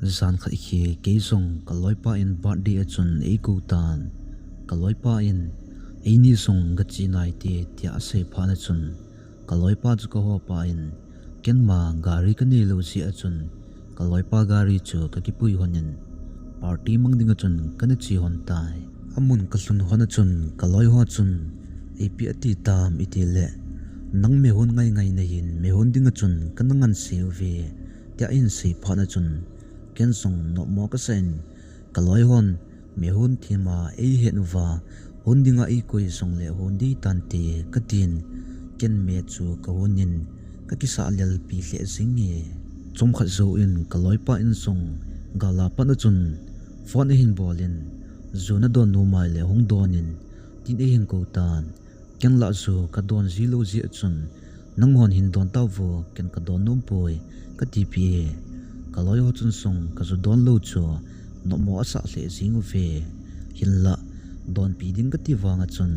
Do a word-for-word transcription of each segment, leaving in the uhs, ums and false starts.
Jan khat hi kei jong ka loipa in birthday a chun eikou tan. Ka loipa in, "Eini jong gache nai te," tia asei phat a chun, ka loipa chu ka houpa in, ken ma gari ka neilou jeh a chun, ka loipa gari chu ka kipui hon in, party mang ding a chun kana che hon tai. Amun ka lhun hon a chun, ka loi ho chun, "Ipi ati tam?" iti le, "Nang mehon ngai ngai nahin, mehon ding a chun kana nganse uve," tia ahin sei phat a chun, ken jong nopmo kasa in, ka loi hon, "Mehon thim a eihen uva, hon ding a eikoi jong le hon ding tante," katin, ken me chu ka hon in, ka kisah lelpi lheh jing e. Chomkhat jou in ka loipa in jong gal a pat a chun phone ahin bol in, "Ju nadon nom ai le hung don in," tin eihin kou tan. Ken lah ju ka don ji lou jeh a chun, "Nanghon hin don tauvo, ken ka don nom poi," ka tipeh e. Ka loi ho chun jong ka ju don lou chu nopmo asah lheh jing uve. Hinlah, donpi ding kati vang a chun,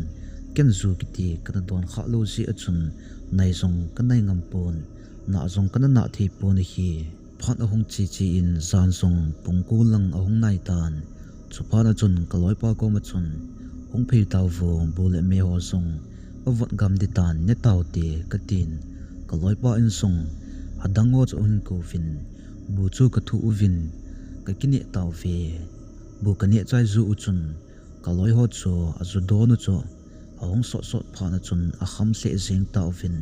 ken ju kiti kana don kha lou jeh a chun, nai jong ka nai ngam pon, nah jong kana nah thei pon ahi. Phat ahung che che in jan jong pung ko lang ahung nai tan. Chuphat a chun ka loipa koma chun, "Hung phei tauvo, bu le me ho jong avot gam ding tan, ne taute," katin. Ka loipa in jong adang ho chu ahin kouvin, bu chu ka thuh uvin, ka kineh tauve. Bu ka neh chai jou u chun, ka loi ho chu aju don u chu ahung sot sot phat a chun akham lheh jeng tauvin,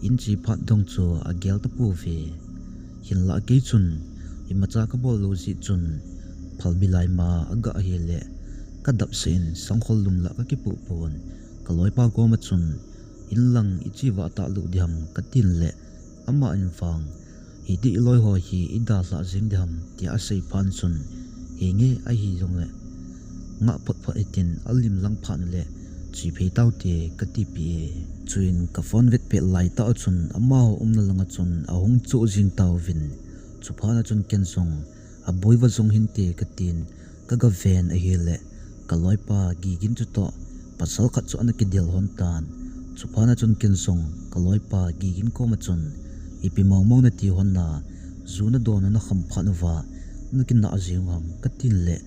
in che phat dong chu agel tapouve. Hinlah kei chun imacha ka bol lou jeh chun phalbi lai ma aga hile ka dap sah in sangkhol lum lah ka kipuh pon. Ka loipa koma chun, "In lang iche vah talou diham?" katin le, ama in vang, "Hiti i loi ho hi idalhah jeng diham?" tia asei phat chun, "Henge, ahi jongle ngah phot phot hitin, alim lang phat le che phei taute," ka tipeh e. Chuin ka phone vet pet laitah a chun amaho umna lang a chun ahung choh jeng tauvin, chuphat a chun ken jong, "Aboi va jong hinte," katin, ka ga ven ahile, ka loipa Gigin chu toh pasal khat chu ana kidel hon tan. Chuphat a chun ken jong ka loipa Gigin koma chun, "Ipi mong mong nati hon na, ju nadon u nakham phat uva nakinah jeng u ham?" katin le,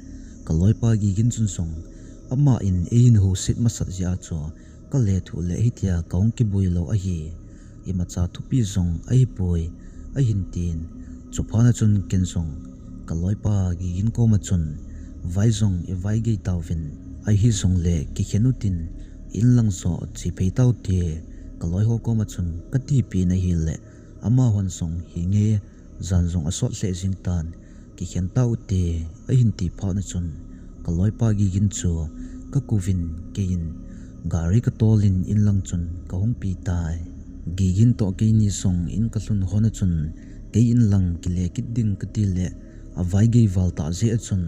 ka loipa Gigin chun jong, "Ama in eihin houset masat jeh a chu ka lethuh le hitia kahung kiboi lou ahi. Imacha thupi jong ahipoi," ahin tin. Chuphat a chun ken jong ka loipa Gigin koma chun, "Vai jong ivai gei tauvin, ahi jongle kikhen utin, in lang joh che phei taute," ka loi ho koma chun ka tipeh in ahile, amahon jong, "Henge, jan jong asot lheh jeng tan, kikhen taute," ahin ti phat a chun, ka loipa Gigin chu ka kouvin, keiin gari ka tol in in lang chun kahung pi tai. Gigin toh keini jong in ka lhun hon a chun, kei in lang kile kit ding kati le, avai gei val tah jeh a chun,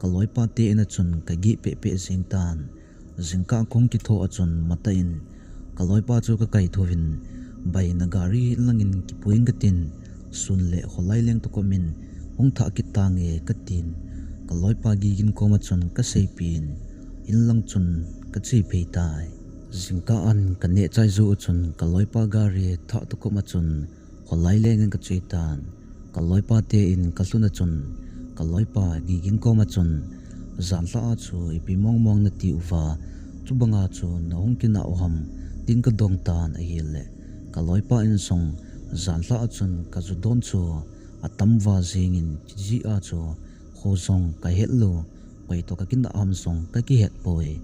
ka loipa te in a chun ka geh peh peh jeng tan. Jingkah kahung kitho a chun matah in ka loipa chu ka kaithouvin, "Bai, na gari in lang in kipui in," katin, "Sun le kholai leng toh kom in hung thah kit tange," katin, ka loipa Gigin koma chun ka seipeh in, in lang chun ka che phei tai. Jingkah an ka neh chai jou a chun ka loipa gari thah toh kom a chun kholai leng in ka che tan. Ka loipa te in ka lhun a chun, ka loipa Gigin koma chun, "Janlhah a chu ipi mong mong nati uva, chubanga chu nahung kinah u ham?" tin ka dong tan ahile, ka loipa in jong, "Janlhah a chun ka ju don chu atam va jeng in, chujeh a chu kho jong ka het lou, koi toh ka kinah ham jong ka kihet poi.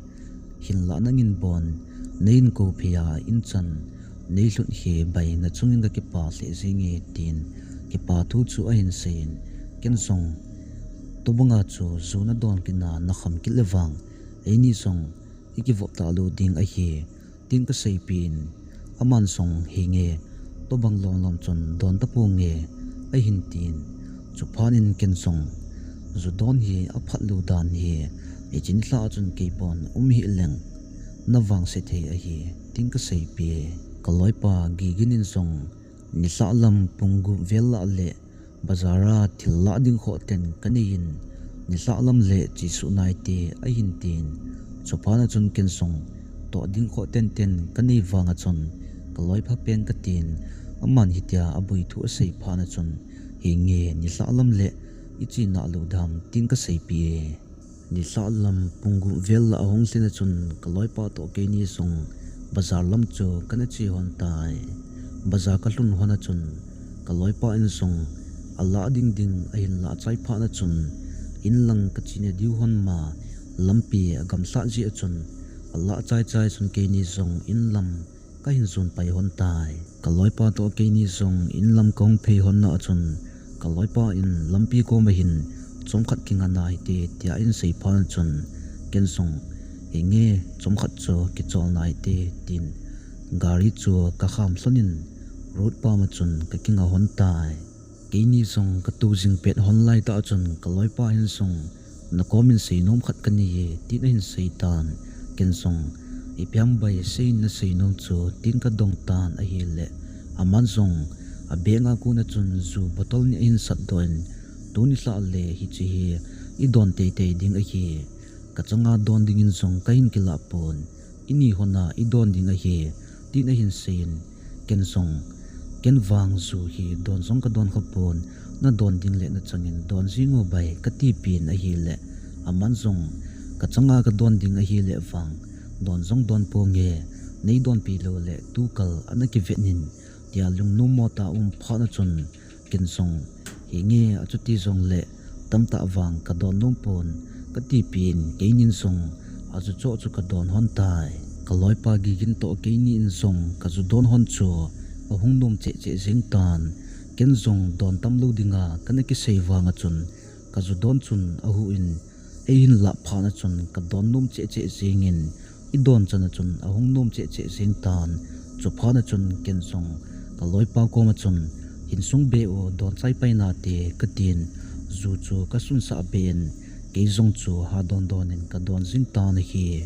Hinlah nangin bon neihin kou phei a, in chan neilhut hi bai, na chungin ka kipah lheh jenge," tin kipa thu chu ahin seiyin, ken jong, "Tobanga chu ju nadon kit na, nakham kit le vang, eini jong ikivop talou ding ahi," tin ka seipeh in, aman jong, "Henge, tobang lom lom chun don taponge," ahin tin. Chuphat in ken jong, "Ju don hi aphat lou dan hi, hiche nilhah a chun kei bon um hih leng navangse thei ahi," tin ka seipeh e. Ka loipa Gigin in jong, "Nilhah lam pung gup vel lah le bazar a thil lah ding khoh ten ka neiyin, nilhah lam le chesuh naite," ahin tin. Chuphat a chun ken jong toh ding khoh ten ten ka nei vang a chun ka loi pha pen ka tin, aman hitia aboi thu asei phat a chun, "Henge, nilhah lam le iche nalou dam tin kaseipeh e. Nilhah lam pung gup vel lah ahung lhin a chun kaloipa toh keini jong bazar lam chu kana che lhon tai. Bazar kalhun lhon a chun kaloipa in jong alah ding ding ahin lah chai phat a chun inlang kache nadiu lhon ma lampi agamlhah jeh a chun alah chai chai chun keini jong inlam kahin jon pai lhon tai. Kaloipa toh keini jong inlam kahung phei lhon na a chun kaloipa in lampi kom ahin chomkhat kinga nahite tia ahin sei phat a chun ken jong, henge, chomkhat chu kichol nahite tin gari chu kakham lhon in road pam a chun kakinga lhon tai. Keini jong katu jing pet lhon lai tah a chun kaloipa hin jong, nakom in seinom khat kanei e tin ahin seitan. Ken jong, ipi ham bai, seiyin naseinom chu tin kadong tan ahile aman jong abag a kon a chun ju bottle ni ahin satdoh in, tuni lhah le hiche hi idon teitei ding ahi. Kachanga don dingin jong kahin kilah pon, ini lhon a idon ding ahi tin ahin seiyin. Ken jong, ken vang ju hi don jong kadon khapon, nadon ding le nachangin don jing o bai katipeh in ahile aman jong, kachanga kadon ding ahile vang don jong don ponge, neidonpi lou le tukal ana kivet in tia lungnom mo tah a um phat a chun ken jong, henge, achuti jongle tamtah vang kadon nom pon katipeh in keinin jong aju cho chu kadon lhon tai. Kaloipa Gigin toh keinin jong kaju don lhon chu ahung nom cheh cheh jeng tan. Ken jong don tamlou dinga kana kisei vang a chun kaju don chun ahuh in eihin lah phat a chun kadon nom cheh cheh jengin idon chan a chun ahung nom cheh cheh jeng tan. Chuphat a chun ken jong kaloipa kom a chun, hinsung be u, don chai pai nate katin, ju chu kasunsah be in kei jong chu hadon don in kadon jing tan ahi.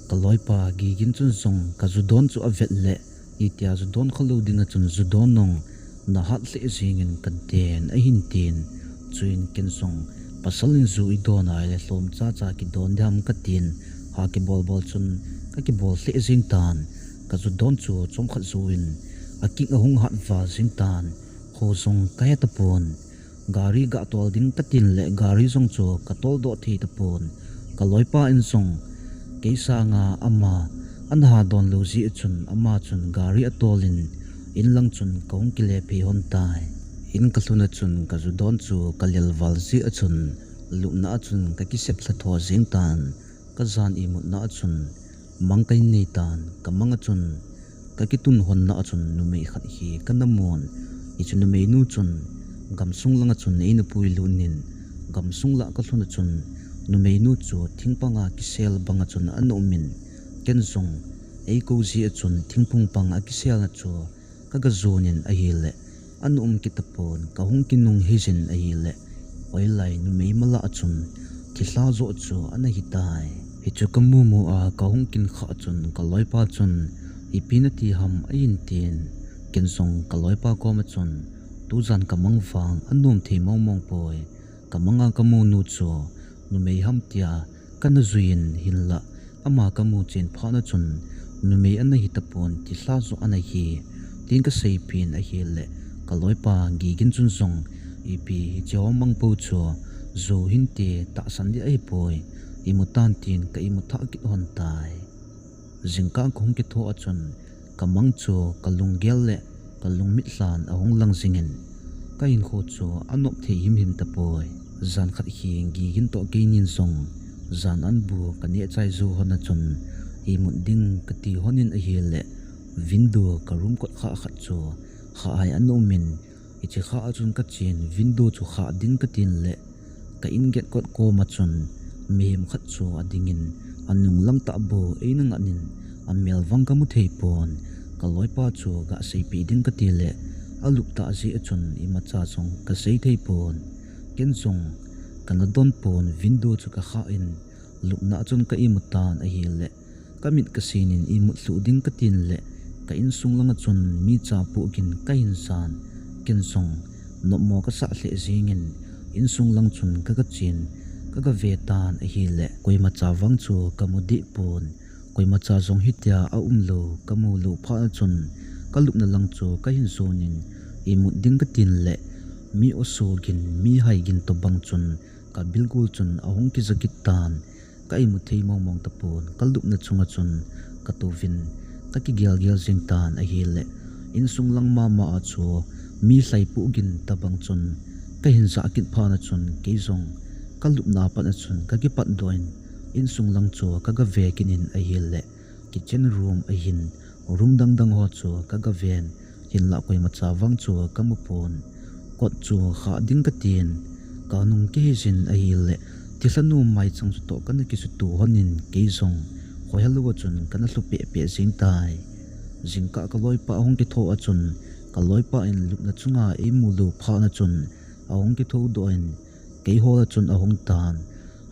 Kaloipa Gigin chun jong kaju don chu avet le, itia ju don khalou ding a chun ju don nong nahat lheh jengin kaden ahin tin. Chuin ken jong, pasal in ju idon ahile lhom chacha kidon diham katin, ha kibol bol chun kakibol lheh jeng tan. Kaju don chu chomkhat jouvin aking ahung hat val jeng tan. Kho jong kahe tapon. Gari ga tol ding katin le gari jong chu katol doh thei tapon. Kaloipa in jong kei sanga ama ana hadon lou jeh a chun ama chun gari atol in inlang chun kahung kile phei lhon tai. In kalhun a chun kaju don chu kalel val jeh a chun lupna a chun kakisep lha tho jeng tan. Kajan imutna a chun mang kahin nei tan. Kamang a chun kakitun lhon na a chun numei khat hi kana mun. Hichu numeinu chun gamsung langa chun eina puilut in, gamsung lah kalhun a chun numeinu chu thingpanga kisel banga chun ana um in, ken jong eikou jeh a chun thingphung panga kiselna chu kaga jon in ahile ana um kit tapon, kahung kinung hijin ahile hoilai numei malah a chun thilha joh chu ana hitai. Hichu kamu mu a kahung kin khah a chun kaloipa chun, ipi nati ham, ahin tin. Ken jong kaloipa kom a chun, tujan kamang vang anom thei mong mong poi. Kamanga kamu nu chu numei ham tia kana jui in, hinlah ama kamu chen phat a chun numei ana hi tapon, thilha joh ana hi tin kaseipeh in ahile kaloipa Gigin chun jong, ipi hiche ho mang pou chu, ju hinte, tahsan ding ahipoi, imu tan tin ka imu thah kit lhon tai. Jingkah kahung kitho a chun kamang chu kalunggel le kalungmit lhan ahung lang jingin, kahinkho chu anop thei himhim tapoi. Jan khat hi Gigin toh keinin jong jan anbu kaneh chai jou lhon a chun imut ding kati lhon in ahile, window ka room kot khah khat chu khah hai ana um in, hiche khah a chun kachen, window chu khah ding katin le ka in gate kot koma chun mihem khat chu adingin, anung lang tah bou eina ngat in, amel vang kamu thei pon. Kaloipa chu gaseipeh ding kati le alup tah jeh a chun imacha jong kasei thei pon. Ken jong kana don pon, window chu kakhah in lupna a chun ka imu tan ahile, kamit kasin in imut lhuh ding katin le ka insung langa chun mi cha pohgin kahin jan. Ken jong nopmo kasah lheh jengin insung lang chun kaga chen, kaga ve tan ahile koimacha vang chu kamu deh pon. Koimacha jong hitia aumlou kamu lou phat a chun kalupna lang chu kahin jon in imut ding katin le Mi osogin, mi haigin tobang chun kabilgol chun ahung kija kit tan. Ka imu thei mongmong tapon, kalupna chunga chun katouvin kakigelgel jing tan ahile, insung lang mama a chu mi lhaipoh gin tobang chun kahin jah kit phat a chun kei jong kalupna a pat a chun kakipatdoh in, insung lang chu kagave kit in ahile, kitchen room ahin, room dangdang ho chu kagaven, hinlah koimacha vang chu kamupon. Kot chu khah ding katin, kanung kihei jin ahile, thilha nom maichang chutoh kana kisuto lhonin kei jong khohelou a chun kana lhu pehpeh jing tai. Jingkah kaloipa ahung kithou a chun, kaloipa in lupna chunga eimu lou phat a chun ahung kithoudoh in, keiho lah a chun ahung tan.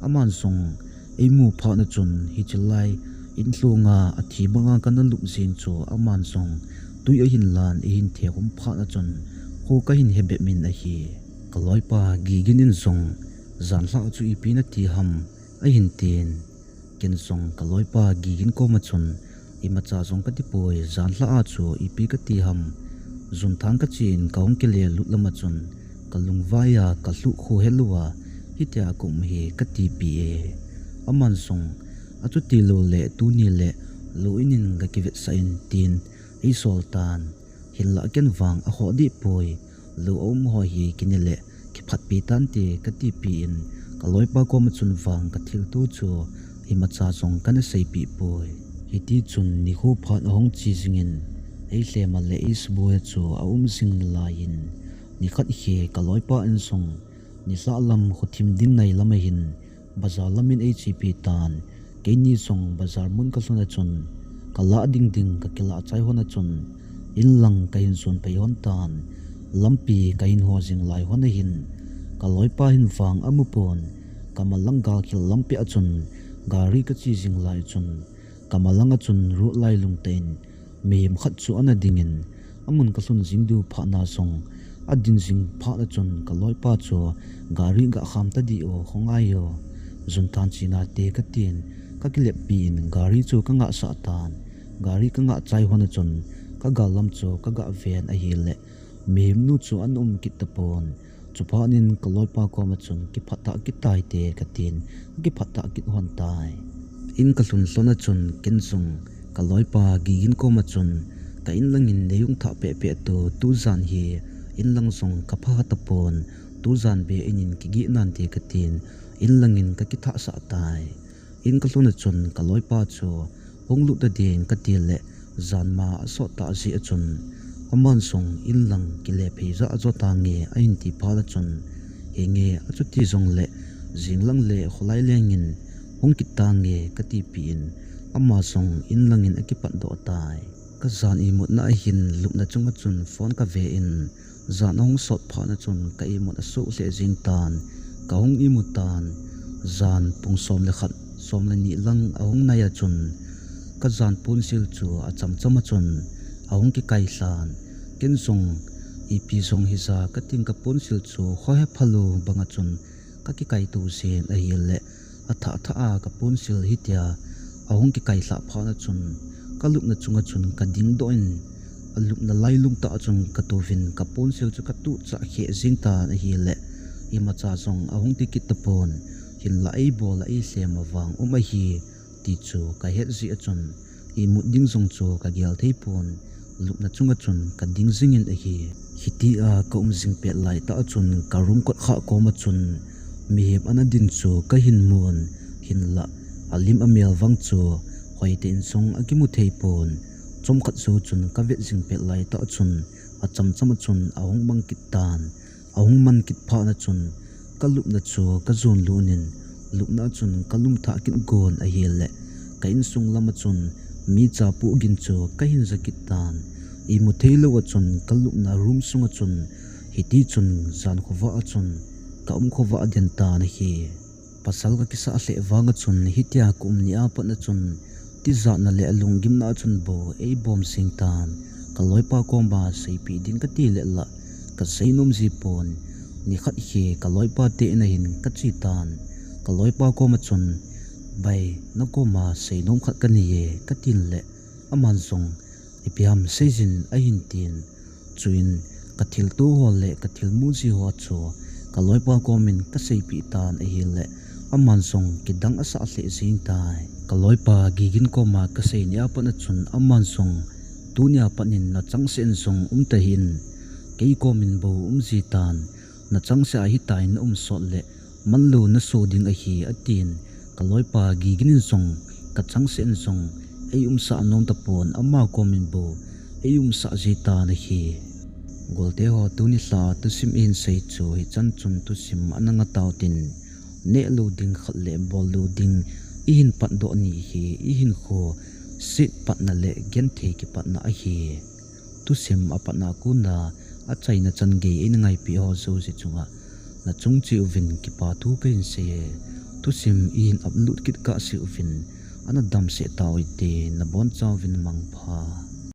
Aman jong eimu phat a chun, hiche lai inlhunga athi banga kana lup jeng chu aman jong tui ahin lan, eihin thehkhum phat a chun kho kahin hebep in ahi. Kaloipa Gigin in jong, janlhah chu ipi nati ham, ahin tin. Ken jong kaloipa Gigin koma chun, imacha jong katipoi, janlhah a chu ipi kati ham. Junthang kachen kahung kile lut lama chun, kalungvai a kalhuh khohelou a, hitia kaum hi katipeh e. Aman jong, achuti loule tuni le lou in in gakivetsah in tin eisol tan. Hinlah ken vang akhoh dehpoi, lou aum ho hi kinile kiphatpi tante katipeh in, kaloipa koma chun vang kathilto chu imacha jong kana seipeh poi. Hitichun nikho phat ahung che jingin, eilhema le eisuboi a chu aum jing nalaiyin, nikhat hi kaloipa in jong nilhah lam khothim ding nai lam ahin, bazar lamin eichepi tan. Keini jong bazar mun kalhun a chun, kalah ding ding kakilah chai lhon a chun, inlang kahin jon phei lhon tan. Lampi kahin ho jing lai lhon ahin, kaloipa hin vang amupon. Kamalang galkhel lampi a chun gari kache jing lai chun, kamalang a chun road lai lungtah in mihem khat chu ana dingin, amun kalhun jing diu phat na jong, adin jing phat a chun kaloipa chu gari gakham tadih o, khongai o, junthang chena te katin, kakileppi in gari chu kangahsah tan. Gari kangah chai lhon a chun kagal lam chu kagaven ahile, mihemnu chu ana um kit tapon. Chuphat in kaloipa koma chun, kiphattah kit taite katin, kiphattah kit lhon tai. In kalhun lhon a chun ken jong kaloipa Gigin koma chun, ka inlangin neihung thah pehpeh tu, tujan hi inlang jong kapha tapon, tujan beh in in kigeh nante katin, inlangin kakithahsah tai. In kalhun a chun kaloipa chu hung lut tading katile, janma asot tah jeh a chun, aman jong inlang kile phei jah jo tange ahin ti phat a chun, henge achuti jongle, jinglang le kholai lengin hung kit tange katipeh in, ama jong inlangin akipatdoh tai. Kajan imutna ahin lupna chunga chun phone kave in, jan ahung sot phat a chun ka imut asuh lheh jeng tan, kahung imu tan. Jan pung som le khat, som le ni lang ahung nai a chun, kajan ponsil chu achamcham a chun ahung kikailhan. Ken jong ipi jong hija katin kaponsil chu khohe phalou banga chun kakikaito jeng ahile, athah thah a kaponsil hitia ahung kikailhah phat a chun, kalupna chunga chun kadingdoh in, alupna lailung tah a chun katouvin kaponsil chu katuhchah kheh jeng tan ahile, imacha jong ahung ti kit tapon, hinlah eibol a eilhem a vang um ahi, ti chu kahet jeh a chun, imut ding jong chu kagel theipon, lupna chunga chun kading jingin ahi. Hitia kaum jing pet laitah a chun ka room kotkhah koma chun mihem ana din chu kahin mun, hinlah alim amel vang chu hoitah in jong akimu theipon. Chomkhat jou chun kavet jing pet laitah a chun achamcham a chun ahung mang kit tan. Ahung man kit phat a chun, kalupna chu kajon lut in, lupna a chun kalum thah kit gon ahile, ka insung lam a chun mi cha pohgin chu kahin ja kit tan. Imu theilou a chun kalupna room sunga chun, hitichun jan khovah a chun kaum khovah den tan ahi. Pasal kakisah lheh vang a chun hitia kaum ni a pat a chun, tijatna le alunggimna a chun bou eibom jeng tan. Kaloipa koma seipeh ding kati le lah kaseinom jipon. Nikhat hi kaloipa te in a hin kache tan. Kaloipa koma chun, bai, nakoma seinom khat kanei e, katin le, aman jong, ipi ham seijin ahin tin. Chuin Kathilto ho le kathilmu ji ho chu kaloipa komin kaseipeh tan ahile, aman jong kidang asah lheh jeng tai. Kaloipa Gigin koma kasei nia pat a chun aman jong, tunia pat in nachangseh in jong umtahih in, kei komin bou umji tan, nachangseh a hitia naum sot le, manlou naso ding ahi, atin, kaloipa Gigin in jong, kachangseh in jong, eiumsah nom tapon, ama komin bou eiumsah ji tan ahi. Golte ho, tuni lha thusim ihin sei chu hichan chun thusim ana ngatau tin, nehlou ding khat le bollou ding ihin patdoh ni hi, ihinkho setpatna le genthei kipatna ahi. Thusim apatna kona achaina chan gei eina ngaipeh ho jouse chunga nachung cheh uvin kipa thu kahin sei e. Thusim ihin upload kit kahse uvin ana damsel tau hite, nabonchauvin mangpha.